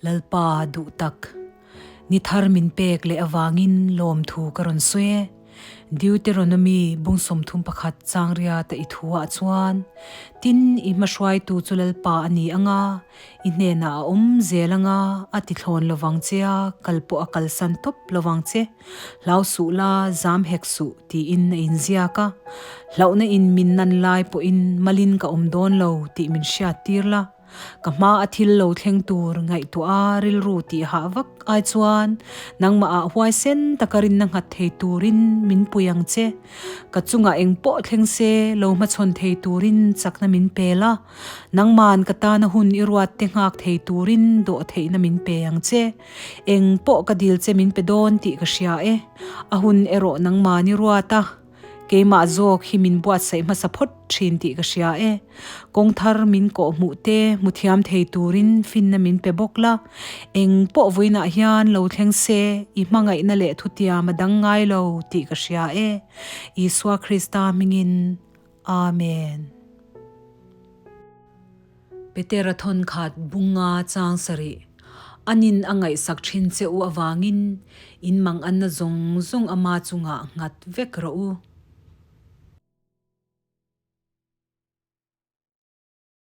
Lalpa duh tak. Ni thar min pek leh avangin lawmthu ka rawn sawi e. Deuteronomy bung 31 changria ta i thu ah chuan, Tin, i hmahruaitu chu Lalpa a ni anga, i hnenah a awm zel anga, a ti thlawn lovang che a, kal pawh a kalsan tawp lovang che. Hlau suh la, zam hek suh, tiin a inziak a. Hlauhna in min nan lai pawhin malin ka awm dawn lo tih min hriattir la. Ka hma a thil lo thleng tur ngaihtuah a rilru tih hah vak ai chuan nangmah ah huaisen taka rinna nghat thei turin min pui ang che. Ka chungah eng pawh thleng se lo hmachhawn thei turin chakna min pe la, nangman ka tana hun i ruat te nghak thei turin dawh theihna min pe ang che. Eng pawh ka dil che min pe dawn tih ka hria e, a hun erawh nangman i ruat a. Keimah zawk hi min buatsaih hmasa phawt thin tih ka hria e. Kawng thar min kawh hmuh te hmu thiam thei turin finna min pe bawk la. Eng pawh vawiinah hian lo thleng se, i hmangaihna leh thutiam a dang ngai lo tih ka hria e. Isua Krista hmingin. Amen. Petera thawnkhat bunga chang sarih anin a ngaihsak thin che u avangin in manganna zawng zawng ama chungah nghat vek rawh u.